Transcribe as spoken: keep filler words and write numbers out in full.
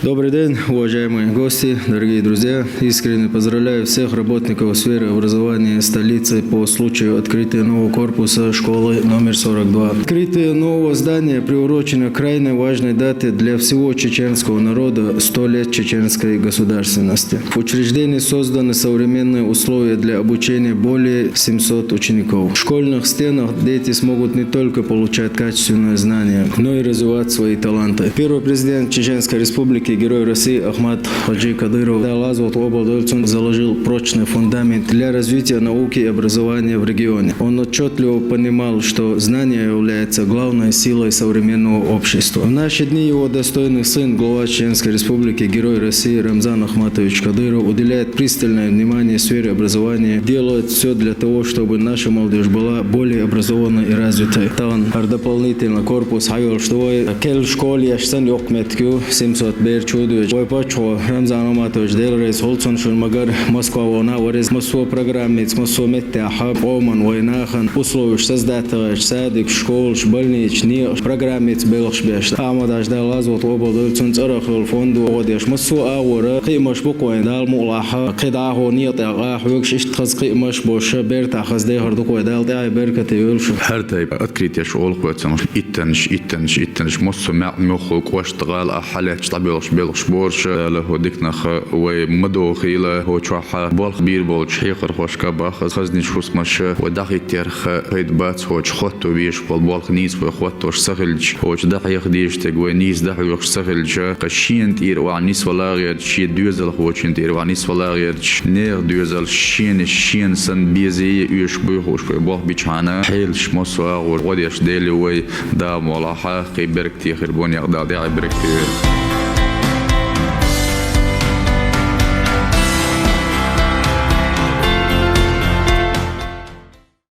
Добрый день, уважаемые гости, дорогие друзья. Искренне поздравляю всех работников сферы образования столицы по случаю открытия нового корпуса школы номер сорок два. Открытие нового здания приурочено к крайне важной дате для всего чеченского народа — сто лет чеченской государственности. В учреждении созданы современные условия для обучения более семьсот учеников. В школьных стенах дети смогут не только получать качественные знания, но и развивать свои таланты. Первый президент Чеченской Республики, Герой России Ахмат Хаджи Кадыров, Дала Золотого Обладельцун, заложил прочный фундамент для развития науки и образования в регионе. Он отчетливо понимал, что знание является главной силой современного общества. В наши дни его достойный сын, глава Чеченской Республики, Герой России Рамзан Ахматович Кадыров, уделяет пристальное внимание сфере образования, делает все для того, чтобы наша молодежь была более образованной и развитой. Тан ар дополнительно корпус хьайолуш ду вай, кел школа еш сан йоккха меттиг ю, семьсот бер чу доьжу. Вай паччахьо Рамзан Ахматович, Дела реза хуьлда цунна, шуна ма-гарра, Москва вахана вареза, массо а программица, массо а меттехь къоман, вай нахана условиш создать деш, садикаш, школаш, больницаш, некъаш, программица белхаш беш. Ахматович, Дала Золотого Обладельцун, цӀарах йолу фондо гӀо деш, массо а агӀора кхиамаш бу-кх вайн, Дала мукъалахь, кхин дӀахо некъа тӀехь а хьоьгуш, иштта хаза кхиамаш болуш, бертахь хаза дехар ду-кх вай, Дала тӀаьхье беркате йойла шу. ХӀара тайпа открытеш олу-кх вай цунах. Иттаннаш, иттаннаш, иттаннаш, массо а маьӀ-муьлхха кӀоштан гӀала ахь хьалаьцча дӀабоьлхуш белхаш боцуш, Дала хӀокху диканах вай ма дохийла, хӀокху чохь болх бийр болчу хьехархошка бах, хазначу хӀусамаша вай дӀахӀиттарх пайда бац, хӀокху чохь хӀотто везаш болу болх нийса вай хӀоттош ца хилча, хӀокху чохь дӀахьеха дезаш дерг вай нийса дӀахьоьхуш ца хилча, кхин шена тӀера охьа нисвала а гӀерташ, шен доьзалхочун тӀера охьа нисвала а гӀерташ, нехан доьзалш шена, шена санна безий оьшуш буй хууш вай болх бичхьана, хьелаш массо а агӀор гӀо деш Дела ю вай, Дала мукъалахь, кхин беркате хир бу некъ, Дала тӀаьхье беркате йойла.